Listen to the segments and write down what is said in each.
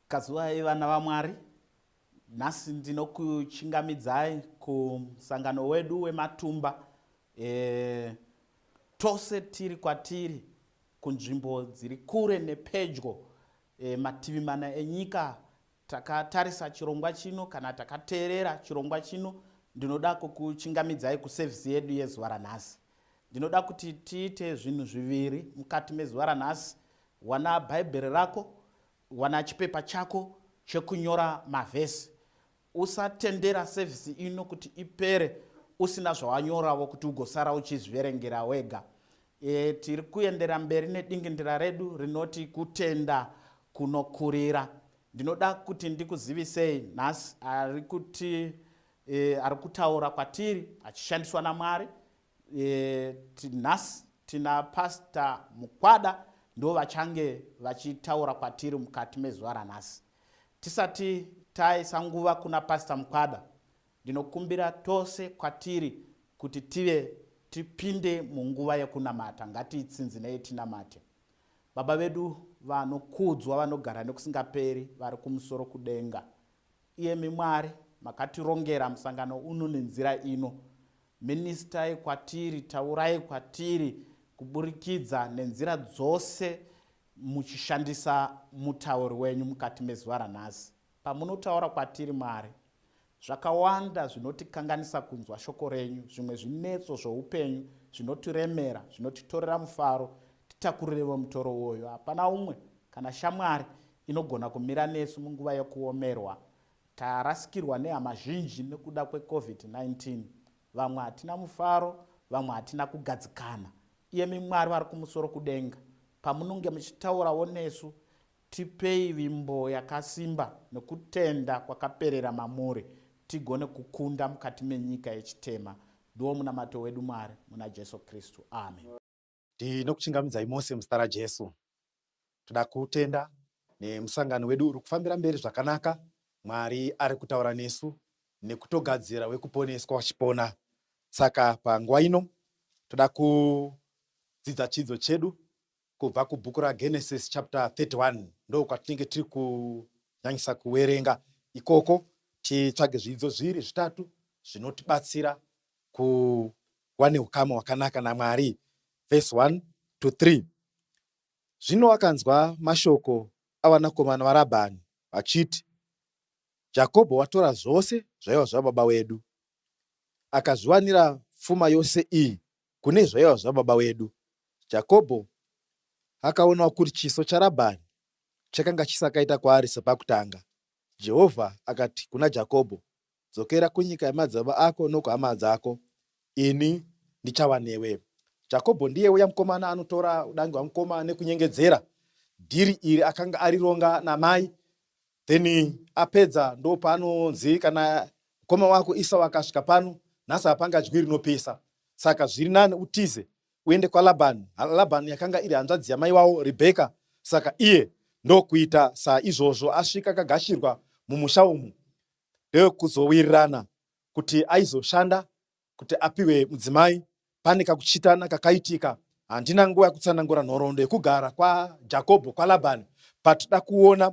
Kazuwai vana vaMwari, nhasi ndinokuchingamidzai kumusangano wedu wematumba. E, tose tiri kwatiri kunzvimbo dziri kure nepedyo, e, mativi mana enyika takatarisa chirongwa chino kana takateerera chirongwa chino, ndinoda kukuchingamidzai kusevhisi yedu yezuva ranhasi. Ndinoda kuti tiite zvinhu zviviri mukati mezuva ranhasi. Wana Bhaibheri rako, wana chipepa chako chekunyora mavhesi. Usatendera sevhisi ino kuti ipere usina zvawanyoravo kuti ugosara uchizviverengera wega. E, tiri kuendera mberi nedingindira redu rinoti kutenda kunokurira. Ndinoda kuti ndikuzivisei nhasi ari kuti e, ari kutaura kwatiri achishandiswa naMwari. E, nhasi tina Pastor Mukwada ndo vachange vachitaura kwatiri mukati mezuva ranhasi. Tisati taisa nguva kuna Pastor Mukwada, ndinokumbira tose kwatiri kuti tive tipinde munguva yekunamata. Ngatiitsinzinei tinamate. Baba vedu vanokudzwa, vanogara nekusingaperi, vari kumusoro kudenga. Iyemi Mwari makatirongera musangano uno nenzira ino. Ministai kwatiri, taurai kwatiri kuburikidza nenzira dzose muchishandisa mutauri wenyu mukati mezuva ranhasi. Pamunotaura kwatiri Mwari, zvakawanda zvinotikanganisa kunzwa shoko renyu, zvimwe zvinetso zvoupenyu zvinotiremera, zvinotitorera mufaro, titakurirevo mutoro uwoyo. Hapana umwe kana shamwari inogona kumira nesu munguva yekuomerwa. Tarasikirwa nehama zhinji nekuda kweCovid-19. Vamwe hatina mufaro, vamwe hatina kugadzikana. Iyemi Mwari vari kumusoro kudenga, pamunonge muchitaurawo nesu, tipei vimbo yakasimba nekutenda kwakaperera mamuri, tigone kukunda mukati menyika yechitema. Ndiwo munamato wedu Mwari, muna Jesu Kristu. Amen. Ndinokuchingamidzai mose muzita raJesu. Toda kutenda nemusangano wedu uri kufambira mberi zvakanaka. Mwari ari kutaura nesu nekutogadzira wekuponeswa wachipona. Saka panguva ino toda kudzidza chidzidzo chedu kubva kubhuku raGenesis chapter 31 ndo kwatinenge tiri kunyanyisa kuwerenga ikoko titsvage zvidzidzo zviri zvitatu zvinotibatsira kuva neukama hwakanaka naMwari. Verse 1 to 3. Zvino akanzwa mashoko avanakomana vaRabhani vachiti, Jakobho watora zvose zvaiva zvababa wedu, akazviwanira pfuma yose iyi kune zvaiva zvababa wedu. Jakobho akaonawo kuti chiso chaRabhani chakanga chisakaita kwaari sepakutanga. Jehovha akati kuna Jakobho, Dzokera kunyika yamadzibaba ako nokuhama dzako, ini ndichava newe. Jakobho ndiye uya mukomana anotora udange hwamukoma nekunyengedzera. Dhiri iri akanga arironga namai, then apedza ndopaanonzi kana mukoma wako Isau akasvika pano, nhasi hapangadyi rinopisa, saka zviri nani utize uende kwaLabhani. Labhani yakanga iri hanzvadzi yamai wavo Rebheka, saka iye ndokuita saizvozvo. Asvika akagashirwa mumusha umu ndokuzowirirana kuti aizoshanda kuti apiwe mudzimai. Pane kakuchitana kakaitika. Handina nguva yekutsanangura nhoroondo yekugara kwaJakobho kwaLabhani, but toda kuona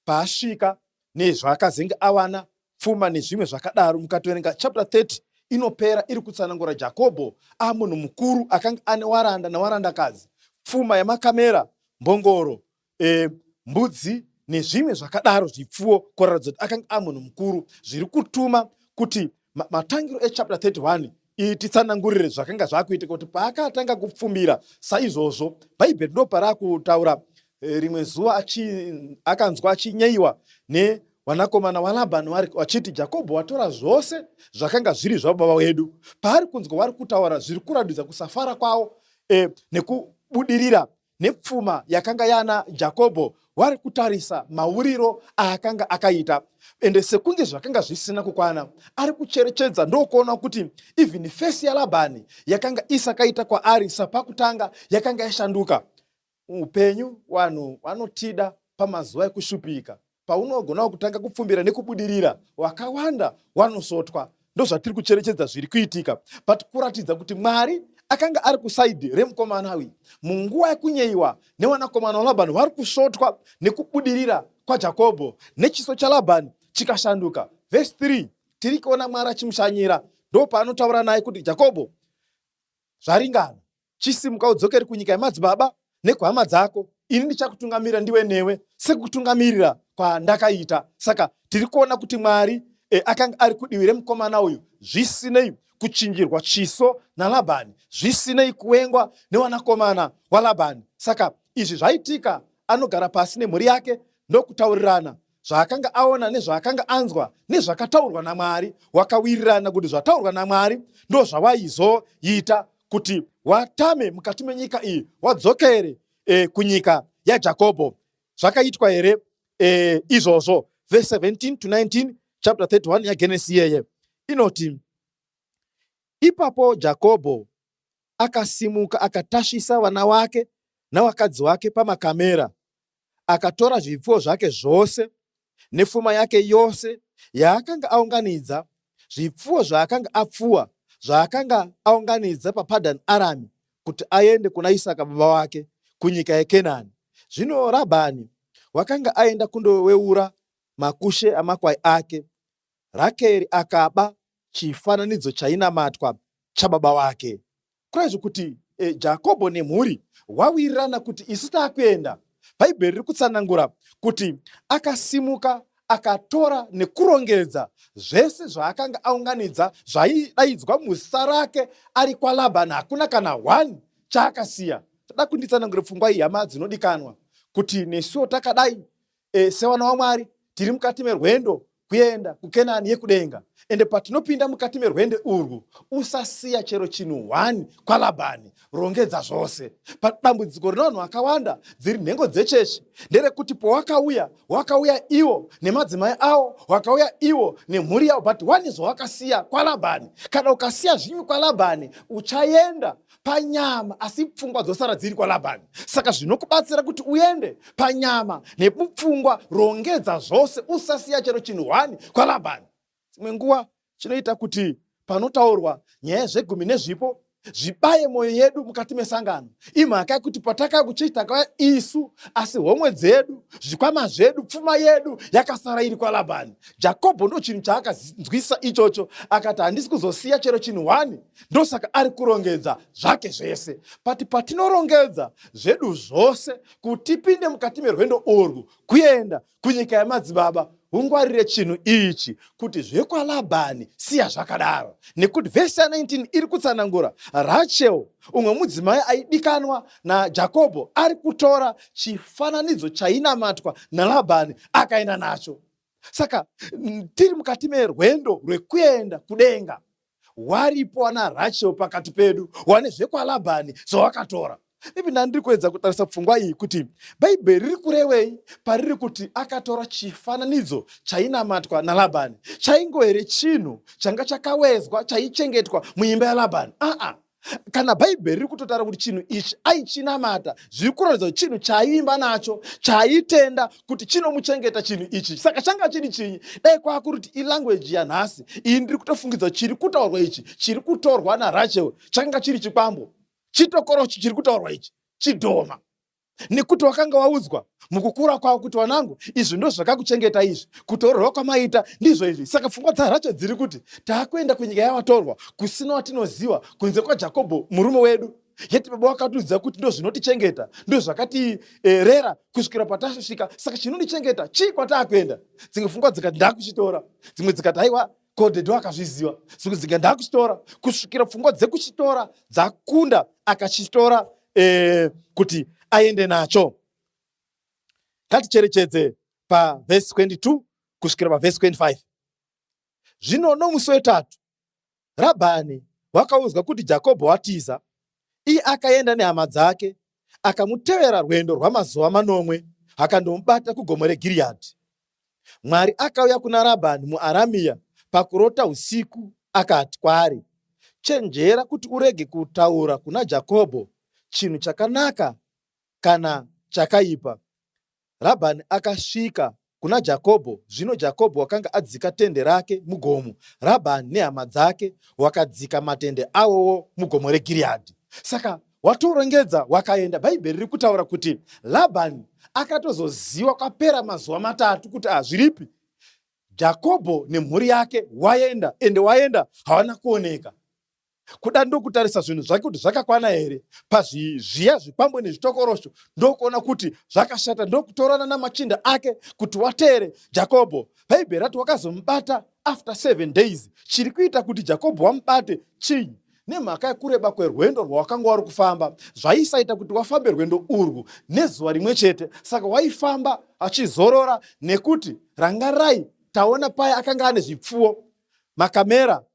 paasvika nezvaakazenge awana pfuma nezvimwe zvakadaro. Mukatoverenga chapter 30 inopera iri kutsanangura Jakobho amunhu mukuru akanga ane waranda nawarandakadzi, pfuma yamakamera, mbongoro, e, mbudzi nezvimwe zvakadaro zvipfuwo kuratidza kuti akanga amunhu mukuru zviri kutuma kuti matangiro echapter 31 iyi titsanangurire zvakanga zvakuitika kuti paakatanga kupfumbira saizvozvo bhaibheri ndo parakutaura e, rimwe zuva akanzwa achinyeyiwa nevanakomana walabhani vachiti jakobho watora zvose zvakanga zviri zvababa wedu paari kunzwa vari kutaura zviri kuratidza kusafara kwavo e, nekubudirira nepfuma yakanga yana Jakobho wari kutarisa mauriro aakanga akaita ende sekunge zvakanga zvisina kukwana ari kucherechedza ndokuona kuti even fesi yaLabhani yakanga isakaita kwaari sapakutanga yakanga yashanduka. Upenyu vanhu vanotida pamazuva ekushupika paunogonawo kutanga kupfumbira nekubudirira wakawanda wanosotwa ndozvatiri kucherechedza zviri kuitika but kuratidza kuti mwari akanga ari kusaidhi remukomana uyu munguva yekunyeiwa nevanakomana valabhani vari kusvotwa nekubudirira kwaJakobho nechiso chaLabhani chikashanduka. Vhesi 3 tiri kuona Mwari achimushanyira, ndopaanotaura naye kuti Jakobho, zvaringana, chisimuka udzokere kunyika yemadzibaba nekuhama dzako, ini ndichakutungamirira ndiwe newe sekukutungamirira kwandakaita. Saka tiri kuona kuti Mwari e, akanga ari kudivi remukomana uyu, zvisinei kuchinjirwa chiso naLabhani, zvisinei kuwengwa newanakomana waLabhani. Saka izvi zvaitika, anogara pasi nemhuri yake ndokutaurirana zvaakanga aona nezvaakanga anzwa nezvakataurwa naMwari. Wakawirirana kuti zvataurwa naMwari ndozvawaizoita kuti watame mukati menyika iyi wadzokere e, kunyika yaJakobho. Zvakaitwa here e, izvozvo? Verse 17 to 19 chapter 31 yaGenesi iyeye inoti, Ipapo Jakobho akasimuka akatasvisa vana wake nawakadzi wake pamakamera, akatora zvipfuwo zvake zvose nefuma yake yose yaakanga aunganidza, zvipfuwo zvaakanga apfuwa, zvaakanga aunganidza paPadhani Arami, kuti aende kuna Isaka baba wake kunyika yeKenani. Zvino Rabhani wakanga aenda kundoweura makushe amakwai ake. Rakeri akaba chifananidzo chainamatwa chababa wake. Kureva kuti e, Jakobho nemhuri wawirirana kuti isu takuenda. Bhaibheri riri kutsanangura kuti akasimuka akatora nekurongedza zvese zvaakanga aunganidza zvaidaidzwa muzita rake ari kwaLabhani, hakuna kana one chaakasiya. Toda kunditsanangure pfungwa iyi, hama dzinodikanwa, kuti nesuwo takadai e, sevana waMwari tiri mukati merwendo kuenda kuKenani yekudenga. Ende patinopinda mukati merwendo urwu, usasiya chero chinhu one kwaLabhani, rongedza zvose. Padambudziko rine vanhu vakawanda dziri nhengo dzechechi nderekuti pawakauya, wakauya iwo nemadzimai awo, wakauya iwo nemhuri yawo, but one zvawakasiya kwaLabhani. Kana ukasiya zvimwe kwaLabhani, uchaenda panyama asi pfungwa dzosara dziri kwaLabhani. Saka zvinokubatsira kuti uende panyama nemupfungwa, rongedza zvose, usasiya chero chinhu hwani kwaLabhani. Dzimwe nguva chinoita kuti panotaurwa nyaya yezvegumi nezvipo zvibaye mwoyo yedu mukati mesangano imhaka yekuti patakauya kuchechi takauya isu, asi homwe dzedu, zvikwama zvedu, pfuma yedu yakasara iri kwaLabhani. Jakobho ndo chinhu chaakanzwisa ichocho, akati handisi kuzosiya chero chinhu hwani. Ndosaka ari kurongedza zvake zvese. But patinorongedza zvedu zvose kuti tipinde mukati merwendo urwu kuenda kunyika yamadzibaba, ungwarire chinhu ichi kuti zvekwaLabhani siya zvakadaro, nekuti vhesi ya19 iri kutsanangura Rachel, umwe mudzimai aidikanwa naJakobho, ari kutora chifananidzo chainamatwa naLabhani akaenda nacho. Saka tiri mukati merwendo rwekuenda kudenga, waripo wana Rachel pakati pedu wane zvekwaLabhani zvawakatora. Ipi ndandiri kuedza kutarisa pfungwa iyi kuti Bhaibheri riri kurevei pariri kuti akatora chifananidzo chainamatwa naLabhani. Chaingo here chinhu changa chakawezwa chaichengetwa muimba yaLabhani? Aa, kana Bhaibheri riri kutotaura kuti chinhu ichi aichinamata, zviri kuratidza kuti chinhu chaaivimba nacho, chaaitenda kuti chinomuchengeta chinhu ichi. Saka changa chiri chinyi? Dai kwakuri kuti ilanguage yanhasi iyi, ndiri kutofungidza chiri kutaurwa ichi, chiri kutorwa naRachel, chakanga chiri chikwambo, chitokorochi chiri kutaurwa ichi, chidhoma, nekuti wakanga waudzwa mukukura kwavo kuti wanangu, izvi ndo zvakakuchengeta izvi, kutorerwa kwamaita ndizvo izvi. Saka pfungwa dzaRachel dziri kuti taakuenda kunyika yavatorwa kusina watinoziva kunze kwaJakobho murume wedu, yeti baba wakatiudza kuti ndo zvinotichengeta, ndo zvakatirera kusvikira patasvika. Saka chinondichengeta chii kwataakuenda? Dzimwe pfungwa dzikati ndakuchitora, dzimwe dzikati aiwa, kodhedho akazviziva, dzimwe dzikati ndakuchitora, kusvikira pfungwa dzekuchitora dzakunda, akachitora kuti aende nacho. Ngaticherechedze pavhesi 22 kusvikira pavhesi 25. Zvino nomusi wetatu Rabhani wakaudzwa kuti Jakobho watiza. Iye akaenda nehama dzake, akamutevera rwendo rwamazuva manomwe, akandomubata kugomo reGiriyadhi. Mwari akauya kuna Rabhani muAramia pakurota usiku, akati kwaari, Chenjera kuti urege kutaura kuna Jakobho chinhu chakanaka kana chakaipa. Rabhani akasvika kuna Jakobho, zvino Jakobho wakanga adzika tende rake mugomo, Rabhani nehama dzake wakadzika matende awowo mugomo reGiriyadhi. Saka Watorongedza wakaenda. Bhaibheri riri kutaura kuti Labhani akatozoziwa kwapera mazuva matatu kuti hazviripi. Jakobho nemhuri yake waenda, ende waenda hawana kuoneka. Kuda ndokutarisa zvinhu zvake kuti zvakakwana here pazviya zvikwambo nezvitokorosho, ndokuona kuti zvakashata, ndokutorana namachinda ake kuti wateere Jakobho. Bhaibheri rati wakazomubata after 7 days. Chiri kuita kuti Jakobho wamubate chii? Nemhaka yekureba kwerwendo rwawakanga wari kufamba, zvaisaita kuti wafambe rwendo urwu nezuva rimwe chete. Saka waifamba achizorora, nekuti rangarai, taona paya akanga ane zvipfuwo, makamera,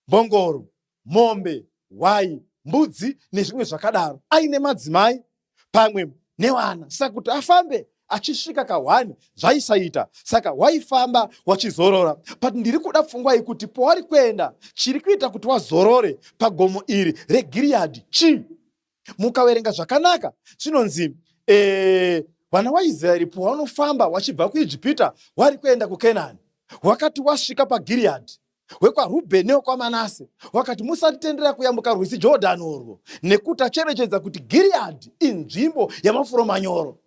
mbongoro, mombe, hwai, mbudzi nezvimwe zvakadaro, aine madzimai pamwe nevana. Saka kuti afambe achisvika kahwani zvaisaita, saka waifamba wachizorora. But ndiri kuda pfungwa iyi kuti pawari kuenda, chiri kuita kuti wazorore pagomo iri reGiriyadhi chii? Mukaverenga zvakanaka zvinonzi vana waIsraeri pawanofamba wachibva kuIjipita wari kuenda kuKenani, wakati wasvika paGiriyadhi, wekwaRubheni newekwaManase wakati, musatitendera kuyambuka rwizi Jordhani urwo, nekuti tacherechedza kuti Giriyadhi inzvimbo yamafuro manyoro.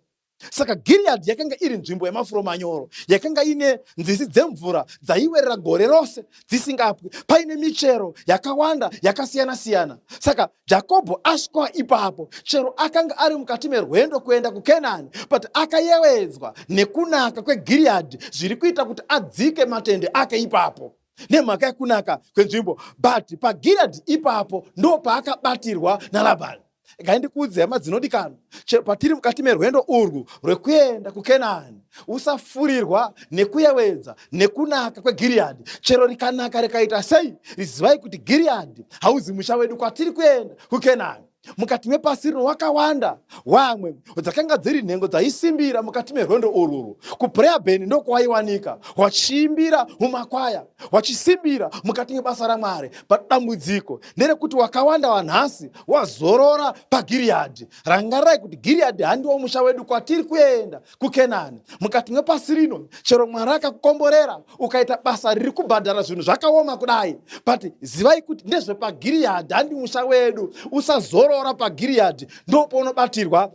Saka Giriyadhi yakanga iri nzvimbo yamafuro manyoro, yakanga ine nzizi dzemvura dzaiwerera gore rose dzisingapwi, paine michero yakawanda yakasiyana-siyana. Saka Jakobho asvika ipapo, chero akanga ari mukati merwendo kuenda kuKenani, but akayevedzwa nekunaka kweGiriyadhi, zviri kuita kuti adzike matende ake ipapo nemhaka yekunaka kwenzvimbo. But paGiriyadhi ipapo ndo paakabatirwa naLabhani. Regai ndikuudze hama dzinodikanwa, chero patiri mukati merwendo urwu rwekuenda kuKenani, usafurirwa nekuyevedza nekunaka kweGiriyadhi. Chero rikanaka rikaita sei, zivai kuti Giriyadhi hauzi musha wedu kwatiri kuenda kuKenani. Mukati mepasi rino wakawanda wamwe dzakanga dziri nhengo dzaisimbira mukati merwendo urwurwu. KuPrayer Band ndokwaiwanika wachiimbira mumakwaya, wachisimbira mukati mebasa raMwari. But dambudziko nderekuti wakawanda wanhasi wazorora paGiriyadhi. Rangarirai kuti Giriyadhi handiwo musha wedu kwatiri kuenda kuKenani. Mukati mepasi rino, chero Mwari akakukomborera ukaita basa riri kubhadhara zvinhu zvakaoma kudai, but zivai kuti ndezvepaGiriyadhi, handi musha wedu. Usazorora paGiriyadhi, ndopaunobatirwa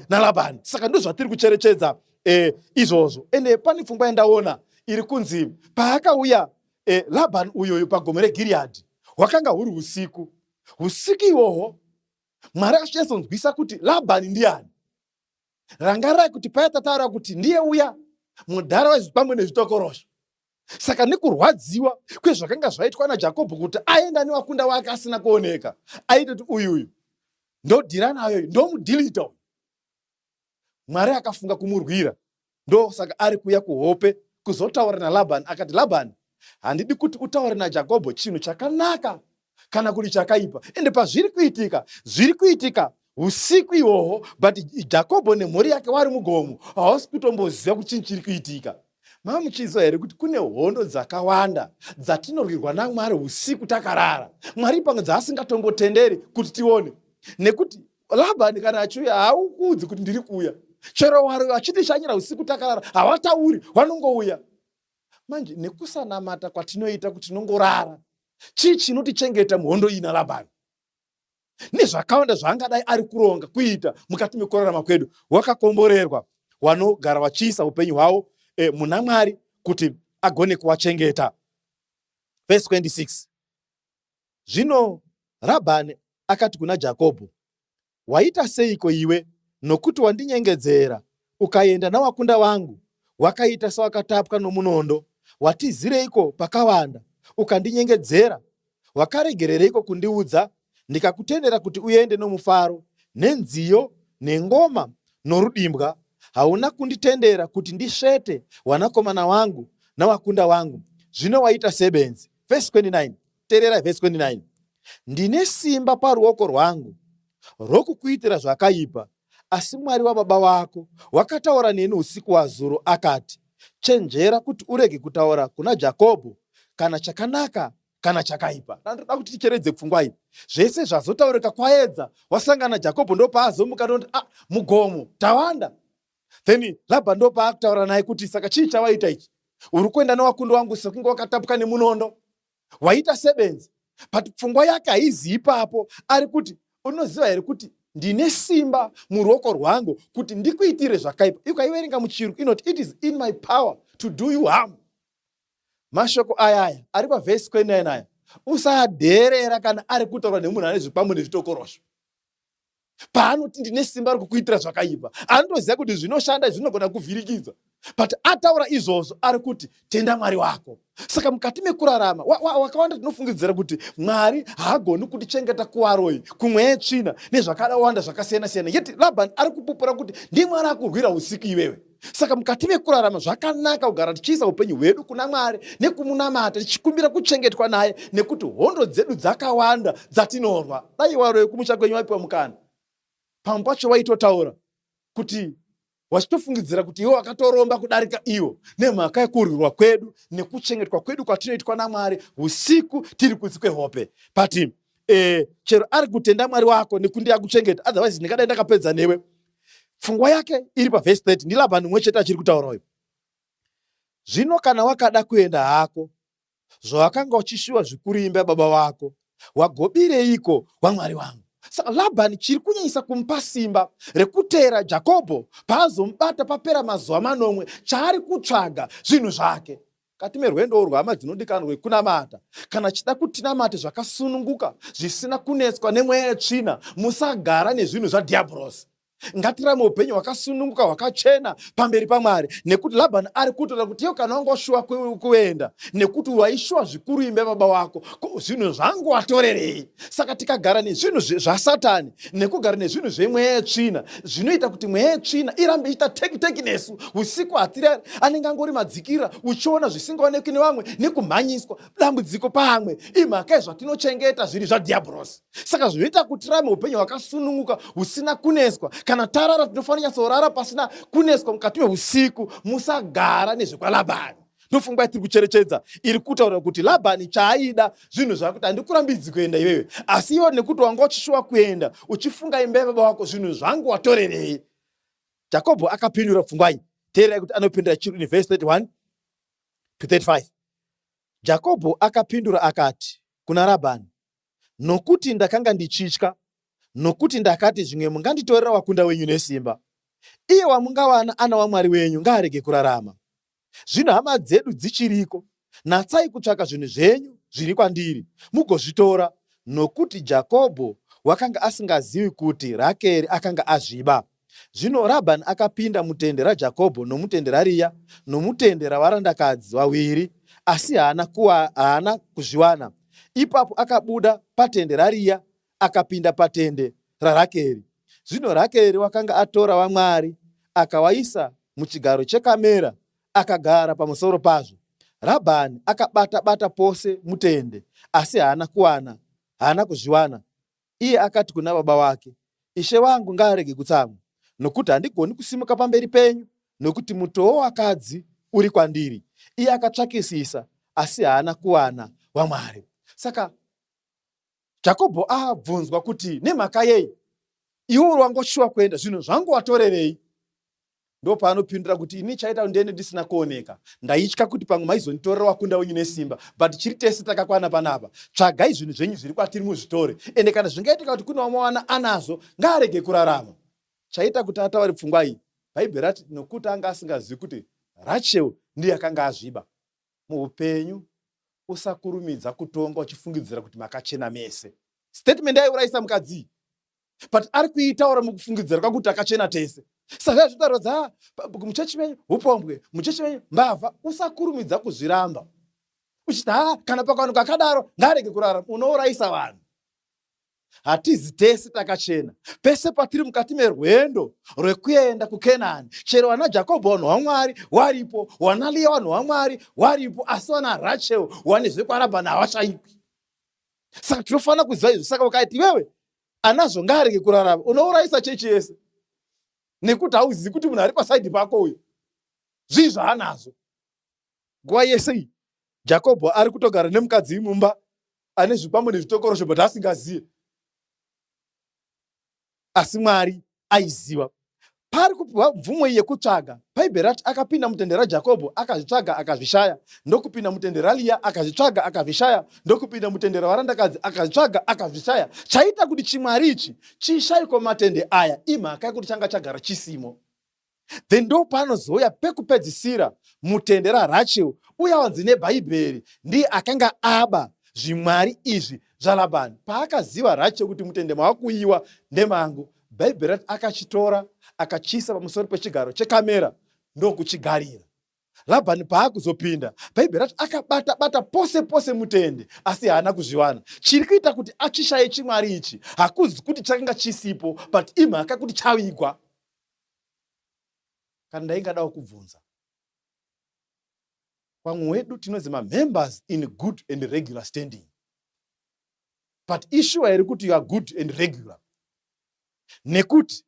naLabhani. Saka ndozvatiri kucherechedza izvozvo. Ende pane pfungwa yandaona iri kunzi paakauya Labhani uyoyo pagomo reGiriyadhi, hwakanga huri usiku. Usiku ihwohwo Mwari akachinyatsonzwisa kuti Labhani ndiani. Rangarirai kuti paya tataura kuti ndiye uya mudhara wezvipamwe nezvitokorosho. Saka nekurwadziwa kwezvakanga zvaitwa naJakobho kuti aenda newakunda wake asina kuoneka, aitoti uyuyu ndodhira nayo, ndomudhilita uyu. Mwari akafunga kumurwira, ndosaka ari kuuya kuhope kuzotaura naLabhani. Akati, Labhani, handidi kuti utaure naJakobho chinhu chakanaka kana kuti chakaipa. Ende pazviri kuitika, zviri kuitika usiku ihwohwo, but Jakobho nemhuri yake wari mugomo, hausi kutomboziva kuti chinhu chiri kuitika. Mamuchiziva here kuti kune hondo dzakawanda dzatinorwirwa naMwari usiku takarara? Mwari pamwe dzaasingatongotenderi kuti tione, nekuti Labhani kana achiuya haukuudzi kuti ndiri kuuya. Chero wari vachitishanyira usiku takarara havatauri, vanongouya. Manje nekusanamata kwatinoita kuti tinongorara, chii chinotichengeta muhondo iyi naLabhani? Nezvakawanda zvaangadai ari kuronga kuita mukati mekurarama kwedu, wakakomborerwa wanogara wachiisa upenyu hwavo muna Mwari kuti agone kuwachengeta. Verse 26. Zvino Rabhani akati kuna Jakobho, Waita seiko iwe, nokuti wandinyengedzera, ukaenda nawakunda wangu? Wakaita sewakatapwa nomunondo. Watizireiko pakawanda, ukandinyengedzera? Wakaregerereiko kundiudza, ndikakutendera kuti uende nomufaro, nenziyo, nengoma, norudimbwa? Hauna kunditendera kuti ndisvete wanakomana wangu nawakunda wangu. Zvino waita sebenzi. Verse 29. Teererai verse 29. Ndine simba paruoko rwangu rwokukuitira zvakaipa, asi Mwari wababa wako wakataura neni usiku wazuro akati, Chenjera kuti urege kutaura kuna Jakobho kana chakanaka kana chakaipa. Ndoda kuti ticheredze pfungwa iyi. Zvese zvazotaurika kwaedza, wasangana Jakobho ndopaazomuka ndoti, ah, mugomo tawanda. Then Labhani ndopaakutaura naye kuti saka chii chawaita ichi? Uri kuenda newakundo wangu sekunge wakatapwa nemunondo. Waita sebenzi. But pfungwa yake haizi ipapo, ari kuti Unoziva here kuti ndine simba muruoko rwangu kuti ndikuitire zvakaipa? Ukaiverenga muchirungu inoti, "It is in my power to do you harm." Mashoko ayaya ari pavhesi 29 aya, usadherera kana ari kutaurwa nemunhu ane zvikwambo nezvitokorosho. Paanoti ndine simba rekukuitira zvakaipa, anotoziva kuti zvinoshanda, zvinogona kuvhirikidza, but ataura izvozvo ari kuti tenda Mwari wako. Saka mukati mekurarama wakawanda tinofungidzira kuti Mwari haagoni kutichengeta kuvaroyi, kumweya tsvina nezvakawanda zvakasiyana siyana. Yet Labhani ari kupupura kuti ndiMwari akurwira usiku iwewe. Saka mukati mekurarama zvakanaka kugara tichiisa upenyu hwedu kuna Mwari nekumunamata, tichikumbira kuchengetwa naye, nekuti hondo dzedu dzakawanda dzatinorwa. Dai waroyi kumusha kwenyu waipiwa mukana, pamwe pacho waitotaura kuti wachitofungidzira kuti iwe wakatoromba kudarika iwo, nemhaka yekurwirwa kwedu nekuchengetwa kwedu kwatinoitwa naMwari usiku tiri kunze kwehope. But chero ari kutenda Mwari wako nekundi akuchengeta, otherwise ndingadai ndakapedza newe. Pfungwa yake iri pavhesi 30. NdiLabhani mumwe chete achiri kutaura uyu. Zvino kana wakada kuenda hako, zvawakanga uchishuva zvikuru imba yababa vako, wagobireiko waMwari wangu? Saka Labhani chiri kunyanyisa kumupa simba rekuteera Jakobho paazomubata papera mazuva 7, chaari kutsvaga zvinhu zvake. Kati merwendo rwehama dzinodikanwa rwekunamata, kana chida kuti tinamate zvakasununguka zvisina kunetswa nemweya yetsvina, musagara nezvinhu zvadhiabhorosi. Ngatirame upenyu hwakasununguka, hwakachena pamberi paMwari, nekuti Labhani ari kutoda kuti iyo kana wanga washuwa kuenda nekuti waishuwa zvikuru imba yababa wako, zvinhu zvangu watorerei? Saka tikagara nezvinhu zvasatani nekugara nezvinhu zvemweya yetsvina, zvinoita kuti mweya yetsvina irambe ichiita teki teki nesu usiku. Hatirari, anenge angori madzikira, uchiona zvisingaonekwi nevamwe nekumhanyiswa dambudziko. Pamwe imhaka yezvatinochengeta zviri zvadhiabhorosi. Saka zvinoita kuti tirame upenyu hwakasununguka husina kuneswa. Kana tarara, tinofanira nyatsorara pasina kuneswa mukati meusiku. Musagara nezvekwaLabhani. Ndopfungwa yatiri kucherechedza iri kutaura kuti Labhani chaaida zvinhu zvakuti handikurambidzi kuenda iwewe, asi iwe nekuti wanga uchishuwa kuenda uchifunga imba yababa wako, zvinhu zvangu watorerei? Jakobho akapindura pfungwa iyi. Teererai kuti anopindura chiri in verse 31 to 35. Jakobho akapindura akati kuna Rabhani, "Nokuti ndakanga ndichitya, nokuti ndakati, zvimwe munganditorera wakunda wenyu nesimba. Iye wamungawana ana waMwari wenyu ngaarege kurarama. Zvino hama dzedu dzichiriko, natsai kutsvaka zvinhu zvenyu zviri kwandiri, mugozvitora." Nokuti Jakobho wakanga asingazivi kuti Rakeri akanga azviba. Zvino Rabhani akapinda mutende raJakobho nomutende raRiya nomutende ravarandakadzi vaviri, asi haana, haana kuzviwana. Ipapo akabuda patende raRiya akapinda patende raRakeri. Zvino Rakeri wakanga atora vamwari akawaisa muchigaro chekamera, akagara pamusoro pazvo. Rabhani akabata-bata pose mutende, asi haana kuwana, haana kuzviwana. Iye akati kuna baba wake, "Ishe wangu ngaarege kutsamwa, nokuti handigoni kusimuka pamberi penyu, nokuti mutoo wakadzi uri kwandiri." Iye akatsvakisisa, asi haana kuwana waMwari. Saka Jakobho abvunzwa kuti nemhaka yei iwe uri wangoshuwa kuenda, zvinhu zvangu watorerei? Ndopaanopindura kuti ini chaita kuti ndiende ndisina kuoneka, ndaitya kuti pamwe maizonditorera wakunda wenyu nesimba, but chiri tese takakwana panapa. Tsvagai zvinhu zvenyu zviri kwatiri muzvitore, ende kana zvingaitika kuti kune wamawana anazvo, ngaarege kurarama. Chaita kuti ataure pfungwa iyi, Bhaibheri rati nokuti anga asingazivi kuti Rachel ndiye akanga azviba. Muupenyu usakurumidza kutonga uchifungidzira kuti makachena mese. Statement yaiurayisa mukadzi iyi, but ari kuitaura mukufungidzira kwakuti takachena tese. Saka zvitaura dza muchechi menyu upombwe, muchechi menyu mbavha, usakurumidza kuzviramba uchiti ha, kana pakawanikwa akadaro ngaarege kurarama. Unourayisa vanhu. Hatizi tese takachena. Pese patiri mukati merwendo rwekuenda kuKenani, chero vana Jakobho vanhu vaMwari waripo, wana Liya vanhu vaMwari waripo, asi vana Rachel wane zvekwarabhani havashaikwi. Saka tinofanira kuziva izvi. Saka ukaiti iwewe anazvo ngaarege kurarama, unourayisa chechi yese, nekuti hauzivi kuti munhu ari pasaidhi pako uyu zvii zvaanazvo. Nguva yese iyi Jakobho ari kutogara nemukadzi mumba ane zvikwambo nezvitokorosho, but asingazive, asi Mwari aiziva. Paari kupiwa mvumo iyi yekutsvaga, Bhaibheri rati akapinda mutende raJakobho akazvitsvaga akazvishaya, ndokupinda mutende raLiya akazvitsvaga akazvishaya, ndokupinda mutende ravarandakadzi akazvitsvaga akazvishaya. Chaita kuti chimwari ichi chishaikwe mumatende aya imhaka yekuti changa chagara chisimo. Then ndopaanozouya pekupedzisira mutende raRachel uya wanzi neBhaibheri ndiye akanga aba zvimwari izvi zvaLabhani. Paakaziva Rachel kuti mutende mawakuiwa ndemangu, Bhaibheri rati akachitora akachiisa pamusoro pechigaro chekamera ndokuchigarira. Labhani paakuzopinda, Bhaibheri rati akabata bata pose pose mutende asi haana kuzviwana. Chiri kuita kuti achishaye chimwari ichi hakuzi kuti chakanga chisipo but imhaka kuti chavigwa. Kana ndaingadawo kubvunza vamwe wedu tinonzi mamembers in good and regular standing but ishuwa here kuti you are good and regular nekuti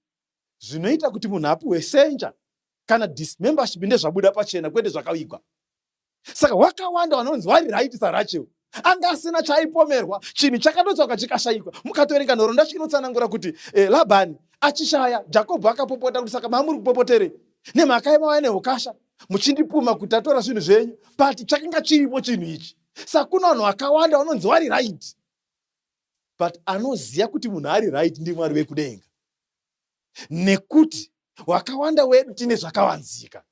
zvinoita kuti munhu apiwe senja kana dismembership ndezvabuda pachena kwete zvakavigwa saka wakawanda vanonzi vari right sarachel anga asina chaaipomerwa chinhu chakatotsvaka chikashayikwa mukatoverenga nhoroondo yacho inotsanangura kuti eh, labhani achishaya jakobho akapopota kuti saka mamuri kupopoterei nemhaka yemauya neukasha muchindipuma kuti tatora zvinhu zvenyu but chakanga chiripo chinhu ichi saka kuna vanhu vakawanda vanonzi vari right but anoziva kuti munhu ari right ndimwari vekudenga nekuti wakawanda wedu tine zvakavanzika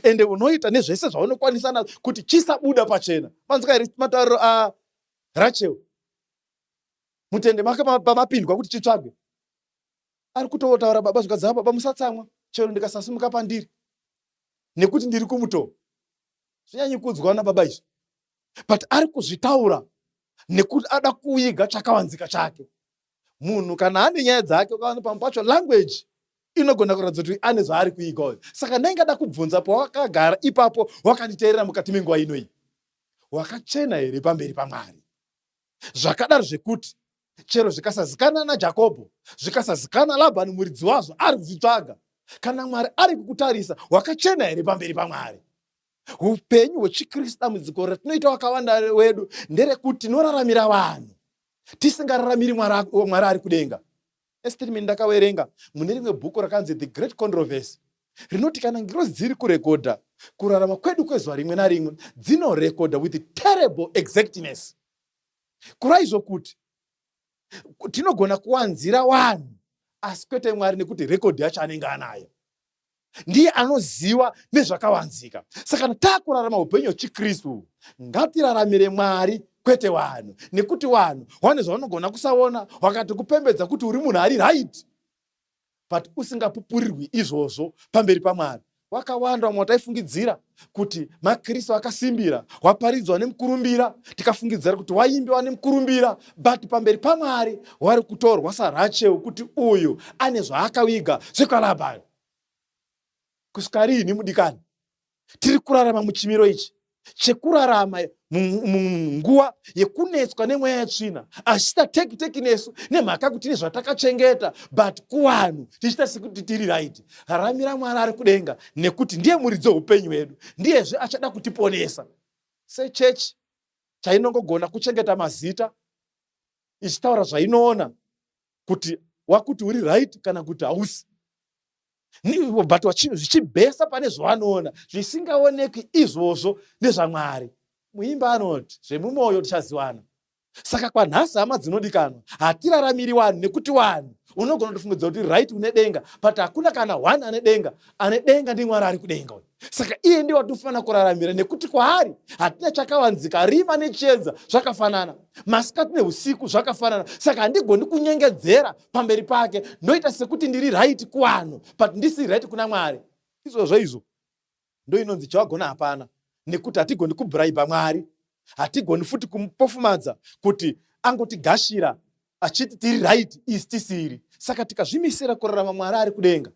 ende unoita nezvese zvaunokwanisa nazvo kuti chisabuda pachena manzwa here matauriro arachel mutende make pamapindwa kuti chitsvagwe ari kutotaura baba zvikadzi baba musatsamwa chero ndikasasimuka pandiri nekuti ndiri kumutoo zvinyanyi kuudzwa nababa izvi but ari kuzvitaura nekuti ada kuiga chakavanzika chake munhu kana ane nyaya dzake ukaona pamwe pacho language inogona kuratidza kuti ane zvaari kuiga uyo saka ndaingada kubvunza pawakagara ipapo wakanditeerera mukati menguva inoyi wakachena here pamberi pamwari zvakadaro zvekuti chero zvikasazikana najakobho zvikasazikana labhani muridzi wazvo ari kuzvitsvaga kana mwari ari kukutarisa wakachena here pamberi pamwari upenyu hwechikristu dambudziko ratinoita wakawanda wedu nderekuti tinoraramira vanhu tisingararamiri mwari ari kudenga estatement ndakaverenga mune rimwe bhuku rakanzi the great controversy rinoti kana ngirozi dziri kurekodha kurarama kwedu kwezuva rimwe narimwe dzinorekodha with terrible exactness kuraizvo kuti tinogona kuwanzira vanhu asi kwete mwari nekuti rekodhi yacho anenge anayo ndiye anoziva nezvakavanzika saka kana takurarama upenyu hwechikristu ngatiraramire mwari kwete vanhu nekuti vanhu wane zvavanogona kusaona wakati kupembedza kuti uri munhu ari right but usingapupurirwi izvozvo pamberi pamwari wakawanda vamwe wataifungidzira kuti makristu akasimbira waparidzwa nemukurumbira tikafungidzira kuti waimbiwa nemukurumbira but pamberi pamwari wari kutorwa sarachel kuti uyu ane zvaakaviga zvekwalabhani kusvika riini mudikani tiri kurarama muchimiro ichi chekurarama munguva yekunetswa nemweya yetsvina asi teki teki nesu nemhaka yekuti tine zvatakachengeta but kuvanhu tichiita sekuti tiri right ramira mwari ari kudenga nekuti ndiye muridzi weupenyu hwedu ndiyezve achada kutiponesa sechechi chainongogona kuchengeta mazita ichitaura zvainoona kuti wakuti uri right kana kuti hausi but zvichibhesa pane zvavanoona zvisingaonekwi izvozvo nezvamwari muimba anoti zvemumwoyo tichaziwana saka kwanhasi hama dzinodikanwa hatiraramiri wanhu nekuti wanhu unogona kutofungidza kuti right une denga but hakuna kana one ane denga ane denga ndimwari ari kudenga uyu saka iye ndiye watinofanira kuraramira nekuti kwaari hatina chakavanzika rima nechiedza zvakafanana masikati neusiku zvakafanana saka handigoni kunyengedzera pamberi pake ndoita sekuti ndiri right kuvanhu but ndisiri right kuna mwari izvozvo izvo ndo inonzi chawagona hapana nekuti hatigoni kubraiba mwari hatigoni futi kumupofumadza kuti angotigashira achiti tiri right isi tisiri saka tikazvimisira kurarama mwari ari kudenga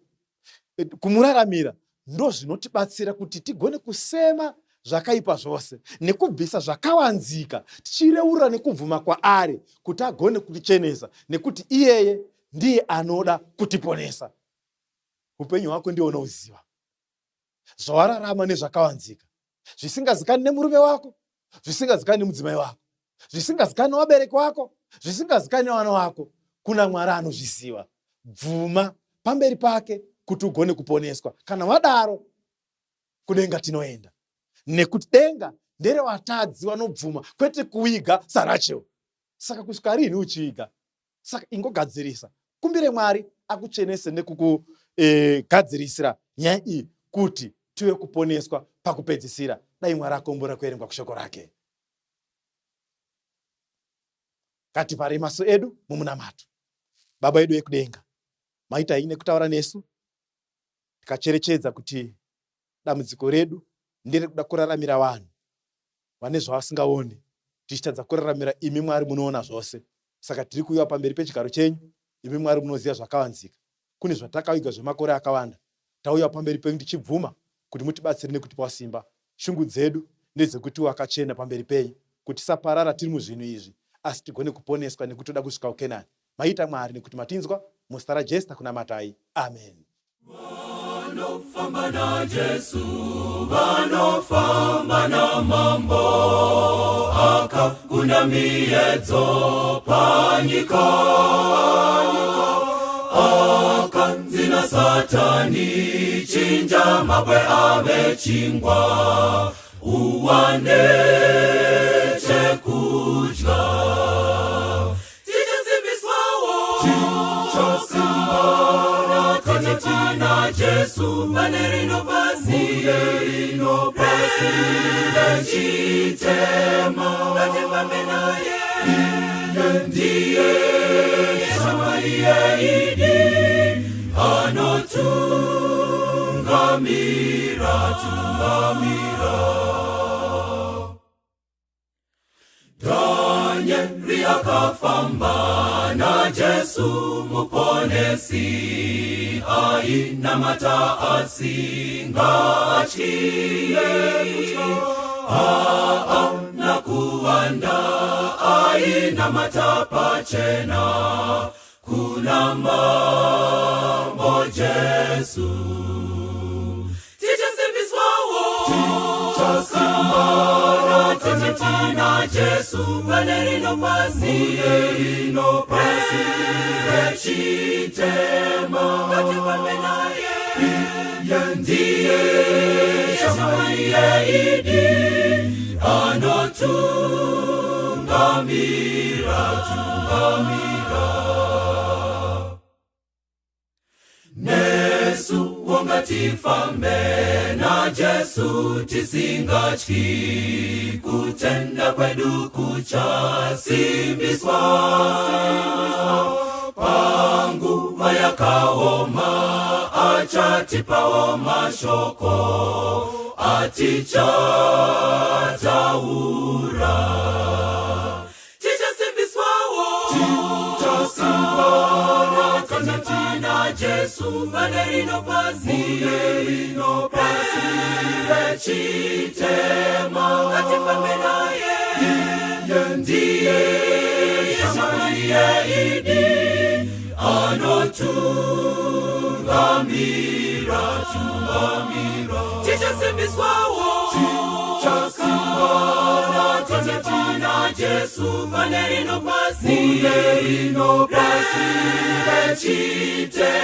eh, kumuraramira ndozvinotibatsira kuti tigone kusema zvakaipa zvose nekubvisa zvakavanzika tichireurura nekubvuma kwaari kuti agone kutichenesa nekuti iyeye ndiye anoda kutiponesa upenyu hwako ndiwo unouziva zvawararama nezvakavanzika zvisingazikani nemurume wako zvisingazikani nemudzimai wako zvisingazikani nevabereki wako zvisingazikani nevana wako kuna mwari anozviziva bvuma pamberi pake kuti ugone kuponeswa. Kana wadaro kudenga tinoenda, nekuti denga nderevatadzi vanobvuma, kwete kuviga saRachel. Saka kusvika rini uchiviga? Saka ingogadzirisa, kumbire Mwari akutsvenese nekukugadzirisira nyaya iyi kuti tive kuponeswa pakupedzisira. Dai Mwari akombora kuerengwa kushoko rake. Ngativhare maso edu mumunamato. Baba edu ekudenga, maita henyu nekutaura nesu, tikacherechedza kuti dambudziko redu nderekuda kuraramira vanhu vane zvavasingaoni, tichitadza kuraramira imi Mwari munoona zvose. Saka tiri kuuya pamberi pechigaro chenyu, imi Mwari munoziva zvakavanzika. Kune zvatakaviga zvemakore akawanda, tauya pamberi penyu tichibvuma kuti mutibatsire nekutipa simba. Shungu dzedu ndedzekuti tive vakachena pamberi penyu, kuti tisaparara tiri muzvinhu izvi, asi tigone kuponeswa nekuti toda kusvika kuKenani. Maita Mwari nekuti matinzwa, muzita raJesu takunamatai. Amen. Vanofamba naJesu, vanofamba naMambo, akakunda miedzo panyika. Akanzi naSatani, chinja mabwe ave chingwa, uwane chekudya. Tichasimbiswawo, tichasimbana kana tina Jesu pane rino pasi, rino pasi rechitema. Ngatifambe naye, iye ndiye shamwari yeidi, anotungamira, tungamira. Dhanieri akafamba naJesu Muponesi, ainamata asingatyi. Haana kuwanda, ainamata pachena kuna Mambo Jesu. Tichasimbiswawo, tichasimbana kana tina Jesu pane rino pasi, rino pasi rechitema. Ngatifambe naye, iye ndiye shamwari yeidi, anotungamira, tungamira. Nesu ngatifambe naJesu tisingatyi, kutenda kwedu kuchasimbiswa. Panguva yakaoma achatipawo mashoko atichataura. Tichasimbiswawo, tichasimbana kana tina Jesu pane rino pasi, rino pasi rechitema. Ngatifambe naye, iye ndiye shamwari yeidi, anotungamira, tungamira. Tichasimbiswawo, tichasimbana kana tina Jesu pane rino pasi, rino pasi rechitema.